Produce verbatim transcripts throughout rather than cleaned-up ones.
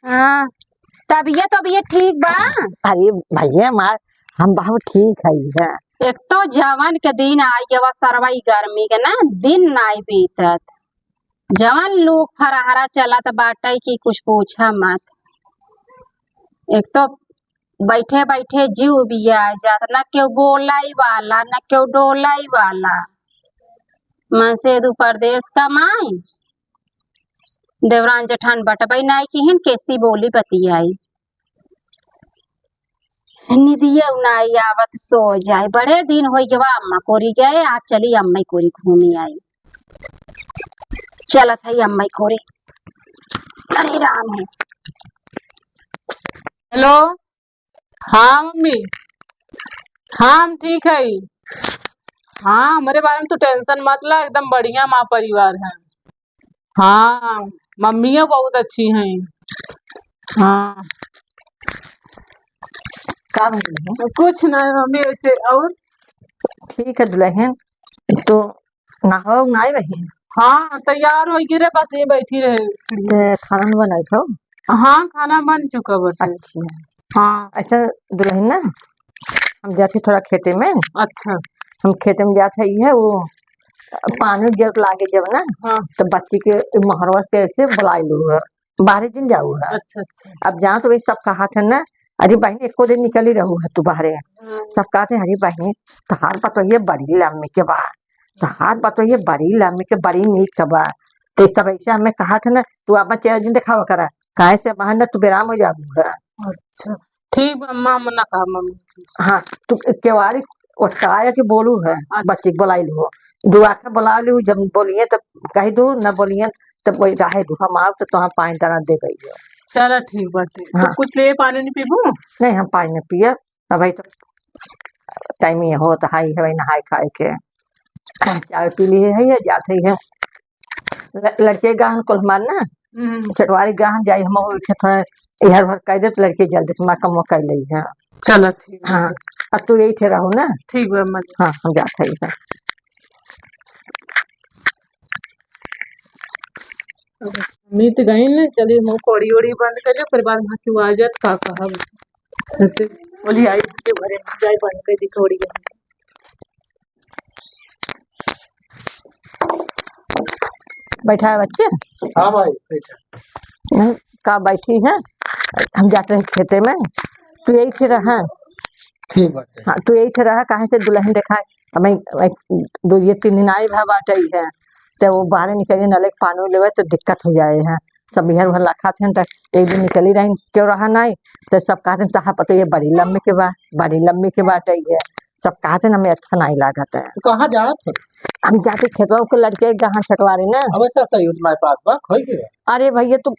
हाँ, तबियत, तबियत ठीक बा? अरे भैया हमार, हम बहुत ठीक है। एक तो जवन के दिन आई गवा सरवा, ई गर्मी के ना दिन नाई बीतत, जवन लू फरहरा चलत बाटे कि कुछ पूछा मत। एक तो बैठे बैठे जीव बिया जात, ना केहू बोलाई वाला, ना केहू डोलाई वाला। मन से दू परदेस कमाई, देवरान जेठान बटबै नाई किहिन, केसी बोली बतियाई। निदिया नाई आवत, सो जाए। बड़े दिन होई गवा अम्मा कोरी गए, आज चली अम्मा कोरी घूमी आई। चलत है अम्मा कोरी। अरे राम है। हेलो। हाँ मम्मी। हाँ, हम ठीक है। हाँ, हमरे बारे में तू टेंशन मत ला, एकदम बढ़िया माँ परिवार है। हाँ, मम्मियो बहुत अच्छी हैं। हाँ। का भइल है? कुछ नहीं मम्मी, ऐसे। और? ठीक है दुल्हन, तो नहाओ नाई बहिन? हाँ, तैयार हो गिरे, बस ये बैठी रहे। ते खाना न बनाई खाओ? हाँ, खाना बन चुका बस। अच्छा। हाँ। अच्छा दुल्हन ना, हम जाते थोड़ा खेते में। अच्छा। हम खेते में जात है, ये वो पानी जब लागे जब ना, हाँ। तो बच्ची के महरवा से ऐसे बुलाई लू है, बाहरे दिन जाऊ है। अच्छा, अच्छा। अब जहाँ तो वही सब कहा थे ना, "अरे बहन, एको दिन निकली रहू है तू बाहरे।" हाँ। सब कहा थे, "अरे बहन, तहार पतोहिए बड़ी लम्बी के बा, तहार पतोहिए बड़ी लम्बी के, बड़ी नीक के बा।" तो सब ऐसे हमें कहा थे ना, "तू अब चार दिन दिखावा करा, काहे से बहन ना तू बेराम हो जाबू है।" अच्छा। ठीक बा, अम्मा, हम ना कहब मम्मी से। हाँ, तू केवाड़ी ओटकाया के बोलू है, अच्छा। बच्ची के बोलाई लू। दू आँखें बोला लू, जब बोलिए तब कह दू, न बोलिए तब वही रहे दू। हम आओ तो तोहाँ पानी दाना दे गई। चला ठीक बाटे। तो हाँ। कुछ ले पानी नहीं पीबू? नहीं, हम पानी नहीं पिए। अबही तो टाइम ये होत है, है नहाए खाए के। चाय पी लिए है, ये जात है, है। ल-, लड़के गहन कुल हमार ना, हम्म। चटवारी गहन जाई, हम उठे थोड़ा इहर भर कह दे तो लड़के जल्दी से हमार कमवा कर लेई है। चलो ठीक है। हाँ, अब तू यही थे रहो ना। ठीक बा, मत। हाँ, हम जात है इधर। मीत गई ना, चलिए हम कोड़ी ओड़ी बंद कर ले, फिर बाद में क्यों आ जात का कहब। बोली आई के घरे जाए बंद कर दी कोड़ी। बैठा है बच्चे? हाँ भाई, बैठा। नहीं, का बैठी है? हम जाते हैं खेते में, तू यही थे रहा। ठीक बाटे। हाँ, तू यही थे रहा, काहे से दुल्हन देखाए? हमें एक, दो, ये तीन दिन आए भा बाटे ही है, तो वो बाहर निकले, नले के पानी लेवे तो दिक्कत हो जाए है। सब इहर उहर लखात हैं, तो एक दिन निकली रही, क्यों रहा नहीं, तो सब कहते हैं, "तहा पता ये बड़ी लम्बी के बा, बड़ी लम्बी के बाटे ही है।" सब कहते हैं, "हमें अच्छा नहीं लागत है।" तो कहाँ जात है? हम जाते खेतवा के लड़के गहाँ छटवारे ना। अब ऐसा सही हो तुम्हारे पास बा, खोई के? अरे भैया, तू,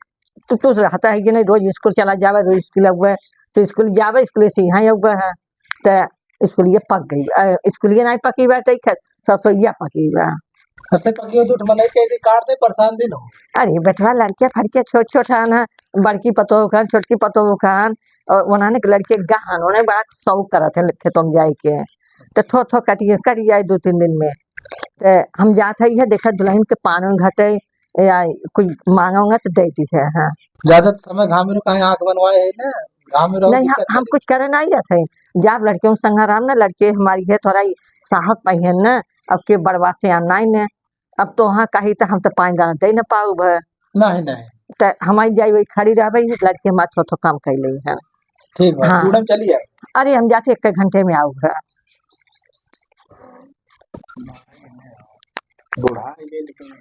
तू, तू रहता है कि नहीं, रोज स्कूल चला जावे, रोज स्कूल आवे, तो स्कूल जावे, स्कूल से यहाँ आवे है, तो स्कूलिया पक गई, अ, स्कूलिया नहीं पकी बा, तो खेत सरसोईया पकी बा। सरसोई पकी हो तो उठ मनई के दी काट दे, परेशान दिन हो। अरे बेटवा, लड़के फड़के छोट छोट है ना, बड़की पतोह खान, छोटकी पतोह खान, और उन्होंने के लड़के गहन, उन्हें बड़ा शौक करत है खेतों में जाए के, तो थो थो कटिए, कट जाए दो तीन दिन में। तो हम जात है, ये देखा दुल्हन के पान उन घटे या कुछ मांगा उंगा तो दे दी है। हाँ। ज्यादा समय घाम में रुका है, आँख बनवाए है ना, घाम में रहो, नहीं, हम, दिक्कत हम करे। कुछ करे नहीं जात है। जब लड़के उन संग आराम ना, लड़के हमारी है थोड़ा ही साहस पाई है ना, अब के बड़वा से आना ही ना, अब तो वहाँ कही तो हम तो पानी दाना दे ना पाऊ भर। नहीं, नहीं। तो हमारी जाई वही खड़ी रहबे, लड़के हमारे थोड़ा, थोड़ा काम कर ले है। ठीक बा, हाँ। पूरा चली जाए। अरे हम जाते एक घंटे में आऊ है। बुढ़ा ये लेकिन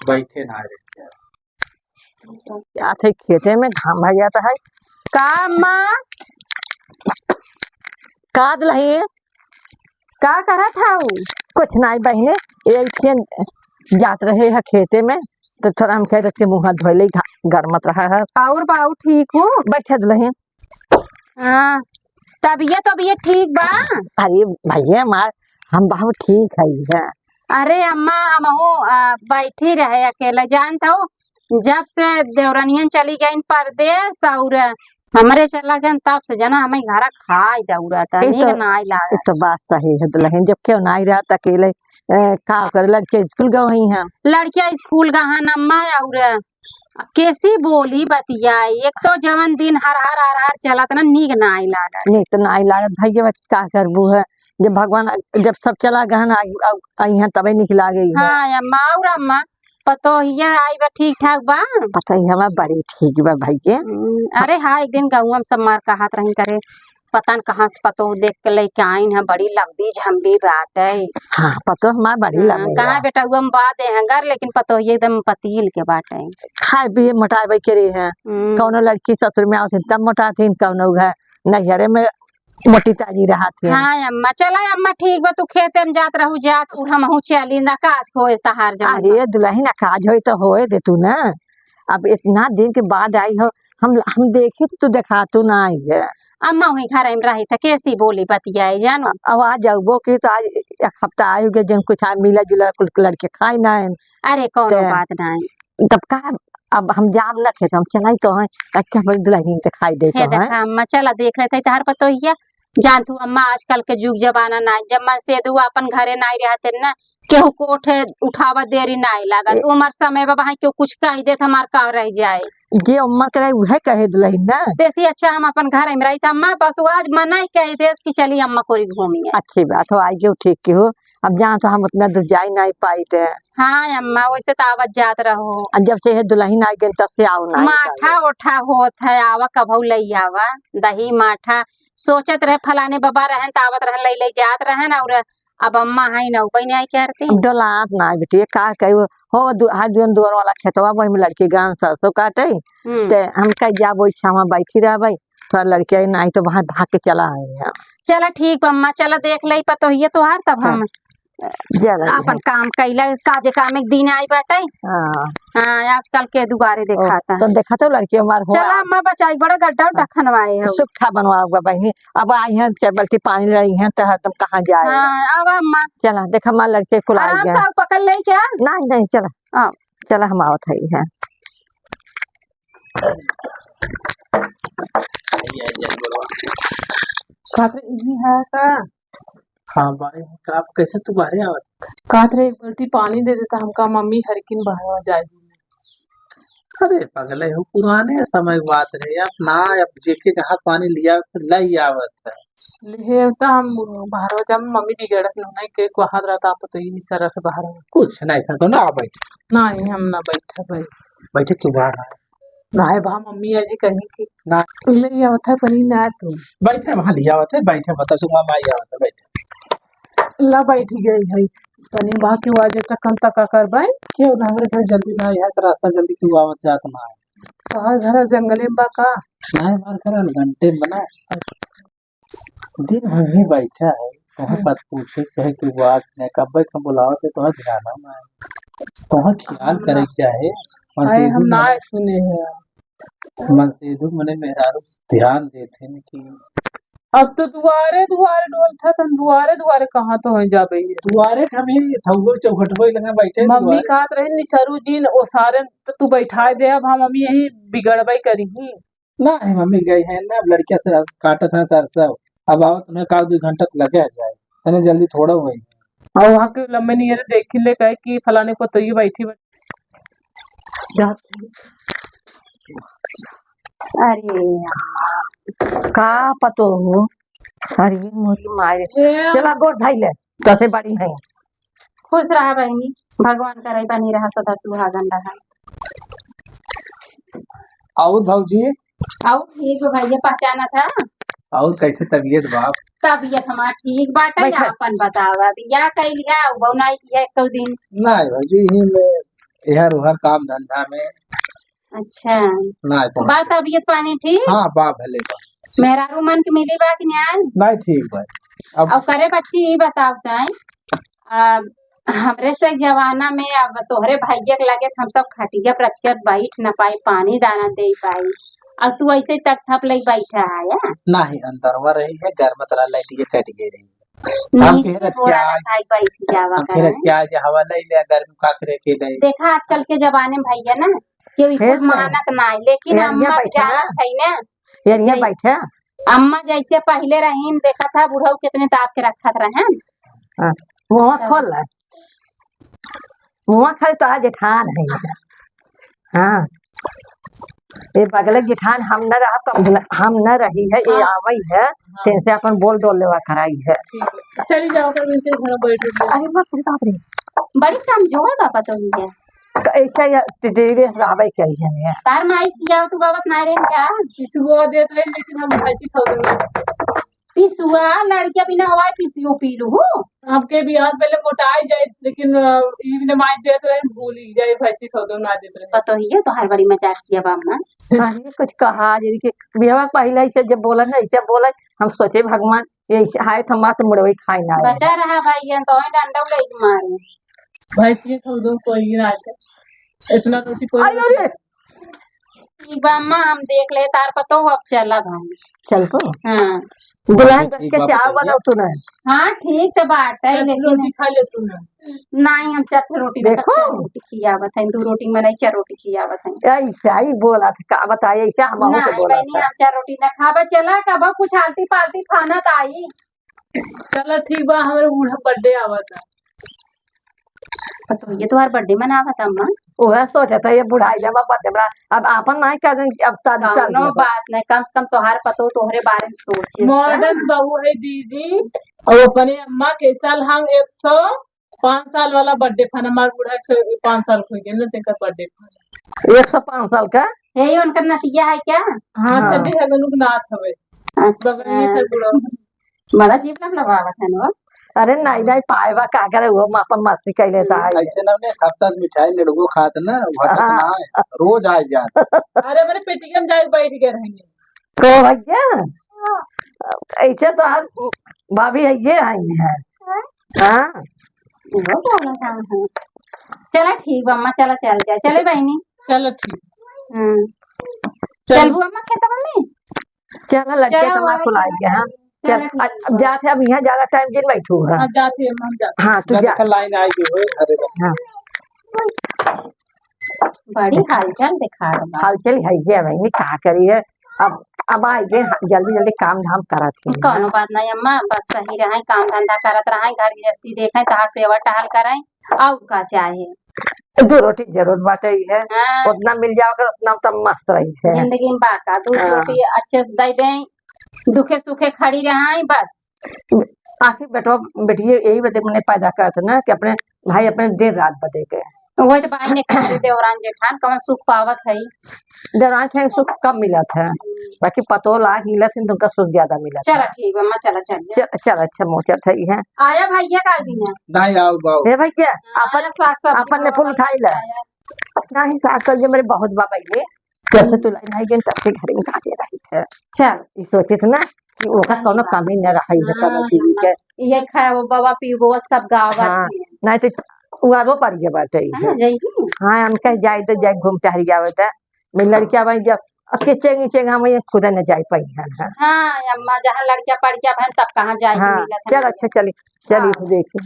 बैठे ना रहे। अच्छा, खेते में घाम भर जाता है। का अम्मा? का दुल्हन? का करत हऊ? कुछ नहीं बहिने, ये खेन जात रहे है खेते में, तो थोड़ा हम कह देते मुँह हाथ धोले, घा-, गरमत रहा है। और बाऊ ठीक हो? बैठे दुल्हन। हाँ, तबियत, तबियत ठीक बा? अरे भैया हमार, हम बहुत ठीक है। अरे अम्मा, हमहू, आ, बैठी रहे अकेला, जानत हो, जब से देवरनियन चली गईन परदेस और हमरे चला गन, तब से जना हमें घरा खाई दौड़त, ई नीक तो, नाई लागत। ई तो बात सही है दुल्हन, जब क्यों नाई रहत अकेले, ए, का करे, लड़के स्कूल गए हुई हैं। लड़किया स्कूल गए हैं अम्मा, और अब कैसी बोली बतियाई, एक तो जवन दिन हर हर हर हर चलत ना, नीक नाई लागत। नीक नाई लागत भैया, बस का करबू है, जब भगवान, जब सब चला गहन, आ- आ- आई हैं तबे नीक लागे है। हाँ अम्मा, और अम्मा पतोहिया आई बा, ठीक ठाक बा? पतोहिया हमार बड़ी ठीक बा भैया। हम्म, अरे हाँ, एक दिन गौवा में सब मार कहत रही करे, पता न कहाँ से पतोह देख के लेके आइन है, बड़ी लंबी झम्बी बाटे। हाँ, पतोह हमार बड़ी हाँ, लंबी कहाँ बा। बेटा, वो हम बा देहंगर, लेकिन पतोहिया एकदम पतील के बाटे। खाए पिए मोटाए के रही है। हम्म। कौनो लड़की ससुर में आवत है तब मोटात है, कौनो घर नैहरे में मोटी ताजी रहत है। हाँ अम्मा, चला अम्मा, ठीक बा, तू खेते में जात रहू, जात, और हमहू चली ना, काज होए तहार जवन अरे बा। दुलहिन, काज होई तो होए दे तू ना, अब इतना दिन के बाद आई हो, हम हम देखी तो तू देखा तू ना आई है। अम्मा वही घर में रही था, कैसी बोली बतियाई जानो। अब आ जाबो की तो आज एक हफ्ता आए हो गए, जिन कुछ आ मिला जुला कुल लड़के खाए ना है। अरे कौनो ते बात नहीं। तब का, अब हम जाब ना खेत, हम चलाई तो हैं, अच्छा हम दुलहिन दिखाई दे हे तो हैं। देखा अम्मा, चला देख लेते तहार पतोहिया। जान तू अम्मा, आजकल के जुग जमाना ना, जब मनसेधू अपन घरे नाई रहते ना, केहू कोठे उठावा देरी नाई लागत। ए- उमर समय बाबा है, केहू कुछ कह देत, हमार का रह जाए। जे उमर के रहे, उहे कहे दुलहिन ना। तेसी अच्छा हम अपन घर में रही था अम्मा, बस वो आज मना ही कह देस कि चली अम्मा कोरी घूमी है। अच्छी बात हो, आई गयो ठीक की हो। अब जहाँ तो हम उतना दूर जाई नाई पाई थे। हाँ अम्मा, वैसे तो आवत जात रहो। अब जब से ये दुलहिन आई गई तब से आओ ना माठा ओठा होत है, आवा कभऊ लई आवा, दही माठा। सोचत रहे फलाने बाबा रहन त आवत रहन, लई लई जात रहन, और अब अम्मा है ना, उबई नहीं करती। अब डोलात ना बिटिया, का कही हो, हो दु-, हाथ जोन दुआर वाला खेतवा, वही में लड़की गान सरसों काटे। हम्म। ते हम कह जाबो, इच्छा वहाँ बैठी रहबे, थोड़ा लड़के आई, नहीं तो वहाँ भाग के चला आए हैं। चला ठीक बा अम्मा, चला देख ले पतोहिया तोहार, तब हाँ। हम चला जी, अपन हाँ। काम कैला, काजे काम एक दिन आई बाटे। हाँ। हाँ, आजकल के दुआरे ओ, देखाता। तो देखा तो लड़की हमार हुआ। चला अम्मा, बचाई बड़ा गड्ढा उड्ढा हाँ। खनवाए हो। सुख था बनवा हुआ बहनी, अब आई हैं, चार बाल्टी पानी लाई हैं, तो हरदम कहाँ जाए। हाँ, अब अम्मा। चला, देखा हमार लड़के कुल आ आराम गया। से पकड़ ले क्या? नहीं, नहीं, चला। हाँ। चला, हम आवत है, हैं। खातिर इही है का? हाँ, बाई, का आप कैसे तू बाहरे आवत? कहत रहे, "एक बाल्टी पानी दे देता हमका, मम्मी हरकिन बहरवा जाए।" अरे पगले हो, पुराने समय के बात रहे यार, ना अब जेके जहाँ पानी लिया, लई आवत है। लिहे तो हम बहरवा जब मम्मी बिगड़त नहीं, नहीं के कहत रहता, आप तो यही सरस बहरवा। कुछ नहीं था, तो ना बैठे। नहीं, हम ना बैठे भाई। बैठे क्यों बाहर आए? नाहीं बा, मम्मी अजी कहीं कि ना। ले आवत है पानी ना तू। बैठे, वहाँ लिया आवत है, बैठे, बता सुमा माई आवत है, बैठे। ला बैठ गई है। पानी बहा के वाजे चक्कन तका कर बाई। क्यों ना, हमरे घर जल्दी ना, यहाँ का रास्ता जल्दी क्यों आवत जात ना है। तोहार घर जंगले में बा का? नहीं, हमार घर घंटे में बना। दिन भर ही बैठा है, तोहे हम्म। बात पूछे, कहे कि बात नहीं, कब बैठ के बुलावत है, तोहे ध्यान ना है। तोहे ख्याल हम करे ना। के चाहे, अरे, हम मनसेधू ना मने, सुने हैं। मनसेधू मने मेहरारू ध्यान देते हैं कि अब तो दुआरे दुआरे डोलत है, तो हम दुआरे दुआरे कहाँ तो हैं जाबे ये? दुआरे के हम ही थौवे चौखटवे लगे बैठे मम्मी दुआरे। कहत रही, "निसरू जी, ओसारे तो तू बैठाए दे, अब हम मम्मी यही बिगड़बे करी ही।" ना है मम्मी गई है ना, अब लड़किया से काटत है सरसों, अब आओ तुम्हें का दो घंटा तो लगे जाए, तने जल्दी थोड़ा हुई। और वहाँ के लम्बे नियर देख ले गए कि फलाने को तो ये बैठी बैठी। अरे यार। का पतो हो? अरे मोरी मारे। हे। चला गोड़ धई ले, तसे बड़ी है। खुश रहा बहनी, भगवान करे बनी रहा, सदा सुहागन रहा। और भौजी? और ठीक बा भैया, पहचाना था? और कैसे तबीयत बा? तबीयत हमार ठीक बाटे, बैठा। आपन बतावा, बियाह कइलिया, बौनाई किया एक दिन? नहीं भौजी, यही में इहर उहर काम धंधा में। अच्छा। ना, कौन बा तबीयत पानी ठीक? हाँ, बा भले बा। मेहरारू मन के मिली बा कि न्याय? नहीं, ठीक बा। अब अब करे बच्ची, ई बताओ ताई, अब हमरे से जमाना में, अब तोहरे भैया के लगे हम सब खटिया पर अचकर बैठ न पाई, पानी दाना दे पाई, अब तू ऐसे तक थप ले बैठा है, या? नहीं, अंदरवा रही है, घर में तला लाइट ये कट गई रही। हम नीचे कहे रच के थोड़ा आज, सा बैठ जावा हम कहे रच करे। के आज हवा ले ले, गर्मी का करे के ले। देखा, आजकल के जमाने में भैया ना, केहू ई हे कुल तो। मानत ना है, लेकिन एरिया अम्मा बैठा। जानत है ना। एरिया जै-, बैठा। अम्मा जैसे पहले रहीन, देखा था बुढ़ऊ कितने दाब के रखत रहे। हाँ, मुँह तो खोल ले। मुँह खोल तो आज ठान है। हाँ। ये बगले जेठान हम न रहा, हम न रही है, ये हाँ। आवई है, हाँ। तेनसे अपन बोल डोल लेवा कराई है। ठीक है। चली जाओ, फिर उनके घर बैठ लो। अरे बाप रे, बाप रे। बड़ी कमजोर बा पतोहिया। तो ऐसा या तेरे रहबे करी है। तार माई किया तू गावत ना रे क्या? पिसुआ देत रहे, लेकिन हम भैंसी खौदन ना। पिसुआ, लड़किया बिना हवाई पिसियो पी लू। आपके बियाह पहले मोटाई जाए, लेकिन, अ, ई बिना माई देत रहे, भूल ही जाए, भैंसी खौदन ना देत रहे। पतोहिया तोहार बड़ी मजाक किया बा अम्मा। अरे कुछ कहा, जैसे कि बियाह पहले ऐसे जब बोला ना, ऐसे बोला, हम सोचे भगवान, ये ऐसे हाय तो मात मुड़वे खाए ना आए। बचा रहा भाई, ये तो डंडा उड़ाई के मारे। भैंसिया खरीदो कोई ना आके। इतना रोटी कोई अरे, अरे। ई बा अम्मा, हम देख ले तार पतो, अब चला भाई। चल को? हाँ। दुल्हन अच्छा, बन ठीक के बा, चाव बताइए। बनाओ तू ना। हाँ, ठीक तो बात है, चार लेकिन रोटी खा ले तू ना। नहीं, हम चार ठो रोटी ना, देखो। चार रोटी खियावत है, दो रोटी में नहीं, चार रोटी खियावत है। ऐसा ही बोला था, का बताए, ऐसा हम नहीं, तो बोला बहनी, था। हम चार रोटी ना खाबे, चला, कब कुछ आलती पालती खाना तो आई। चला ठीक बा, हमरे बूढ़ा birthday आवत है। पतोहिया तोहार birthday मनावत अम्मा? उहे सोचत है, ये बुढ़ाई जब birthday मना, अब आपन नाहीं कह दें कि अब शादी चल कौनो गया बा। बात नहीं, कम से कम तोहार पतो तोहरे बारे में सोचे। Modern बहू है दीदी, और अपने अम्मा के साल हम एक सौ पाँच साल वाला birthday फन, हमार बूढ़ा एक सौ पाँच साल हो गए ना, तेकर birthday फन। एक सौ पाँच साल का? हे, ये उनकर नतिया है क्या? हाँ, हाँ। चड्डी है, गनुक नाथ हवे। अच्छा। बगल में है बूढ़ा। बड़ा जीभ लग लगावत है ना। अरे नहीं, नहीं, पाए बा, का करे, वो अपन मस्ती कर लेता है। ऐसे ना, उन्हें हफ्ता से मिठाई लड़को खात ना, वो हटत हाँ। ना है, रोज आ जात। अरे, मेरे पेटिया में जाके बैठ गए रहेंगे। को भैया? ऐसे तो हम भाभी है, ये आई है। हाँ। वो बोला था, हाँ। चला ठीक बा, अम्मा, चला चल जाए। चले बहनी? चलो ठीक। हम्म। चल। चलबू अम्मा खेतवा में? चला, लड़के चला, तो ना वही खुलाई चला, गया, हाँ। चला, चल, ठीक अब बा। जाते, अब यहाँ ज्यादा time जिन बैठू है। हाँ, जाते हैं, हम जाते हैं। हाँ, तू जा। देखा line आई गई हो, घरे बा। हाँ। बड़ी हलचल दिखा रहा बा। हलचल है ये बहनी, का करी है? अब, अब आई गए, जल्दी जल्दी काम धाम करत ही। कौनो बात नहीं अम्मा, बस सही रहे, काम धंधा करत रहे, घर गृहस्थी देखे, तहा सेवा टहल करे, और का चाहे? दो रोटी जरूर बाटे ही है, हाँ। उतना मिल जाओ अगर, उतना तब मस्त रही है। जिंदगी में बाका, दो हाँ। रोटी अच्छे से दे दें, दुखे सुखे खड़ी रहे, बस। आखिर बेटवा, बेटिए यही वजह मैंने पैदा करत ना कि अपने भाई अपने दिन रात बदे के। वही तो भाई ने कहा, देवरान जेठान कौन सुख पावत है? देवरान जेठान सुख कम मिलत है, बाकी पतोह लायक मिलत है, तो उनका सुख ज्यादा मिलत है। चला ठीक बा, अम्मा, चला, चल। चल, चल, अच्छा, मोचा सही है। आया भैया का दिन है? नहीं, आओ, बाओ। हे भैया, हाँ, अपन, आया साग सब्जी अपन ने वाला फूल उठाई ला। आया। नहीं, साग सब्जी मेरे बहुत बा भाई ने, जैसे हम्म। तू लाई नहीं गई, तब से घर में काटे रही थे। चल। ये सोचे थे ना कि ओका हाँ, कौनो हाँ। कमी न रही है, हाँ, कौनो चीज हाँ। के। ये खाए वो बाबा पी वो सब गावत हाँ, है। नहीं तो उगारो पर ये बात है। हाँ, जाइए। हाँ, हम कह जाए तो जाए, घूम टहल जावे तो। मैं लड़किया भाई जब अब के चेंग चेंग हम ये खुदा न जाए पाई है। हाँ, अम्मा, जहाँ लड़किया पड़किया भन तब कहाँ जाए हाँ, मिलत है। चल अच्छा, चली, चली हाँ। देखी।